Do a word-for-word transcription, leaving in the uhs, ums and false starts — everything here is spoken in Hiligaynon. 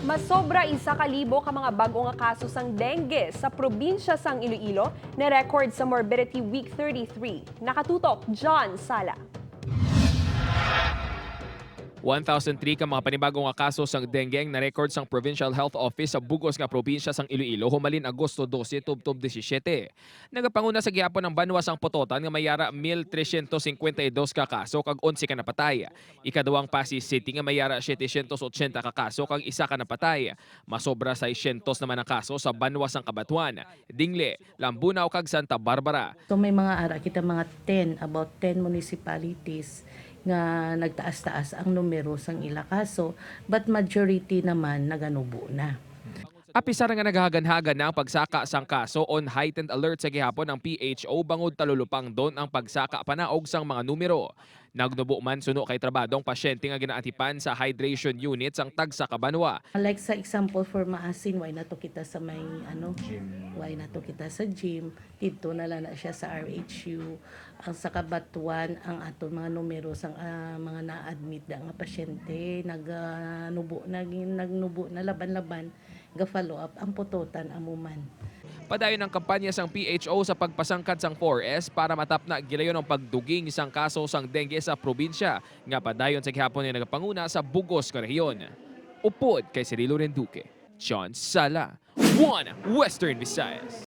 Masobra isa ka libo ka mga bag-o nga kaso sang dengue sa probinsya sang Iloilo na-record sa Morbidity Week thirty-three. Nakatutok, John Sala. One thousand three ka mga panibago nga kaso sang dengue ang na-record sang Provincial Health Office sa bugos nga probinsya sang Iloilo humalin Agosto dose tubtob disisiyete. Nagapanguna sa gihapon ang banwa sang Pototan nga may yara mil tresyentos singkwenta y dos ka kaso kag onse ka napatay. Ikaduha ang Passi City nga may yara setecientos ochenta ka kaso kag isa ka napatay. Masobra seiscientos naman ang kaso sa banwa sang Cabatuan, Dingle, Lambunao kag Santa Barbara. So may mga ara kita mga ten, about ten municipalities nga nagtaas-taas ang numero sang ila kaso, but majority naman naganubo na. Apisar nga naghaganhagan na ang pagsaka sang kaso, on heightened alert sa gihapon ang P H O bangod talulupangdon ang pagsaka panaog sang mga numero. Nagnubo man suno kay trabado ang pasyente nga ginaatipan sa hydration unit sang tagsa ka banwa. Like sa example for Maasin, why na to kita sa may ano? Why na to kita sa gym? Dito na lang na siya sa R H U. Ang sa Cabatuan, ang aton mga numero sang ah, mga na-admit da nga pasyente, nagnubo na, nagnubo na laban-laban, ga-follow up ang Pototan amo man. Padayon ang kampanya sang P H O sa pagpasangkad sang four S para matapna gilayon ang pagduging sang kaso sang dengue sa probinsya, nga padayon sa gihapon nga nagapanguna sa bugos nga rehiyon. Upod kay Cirilo Renduque, John Sala, One Western Visayas.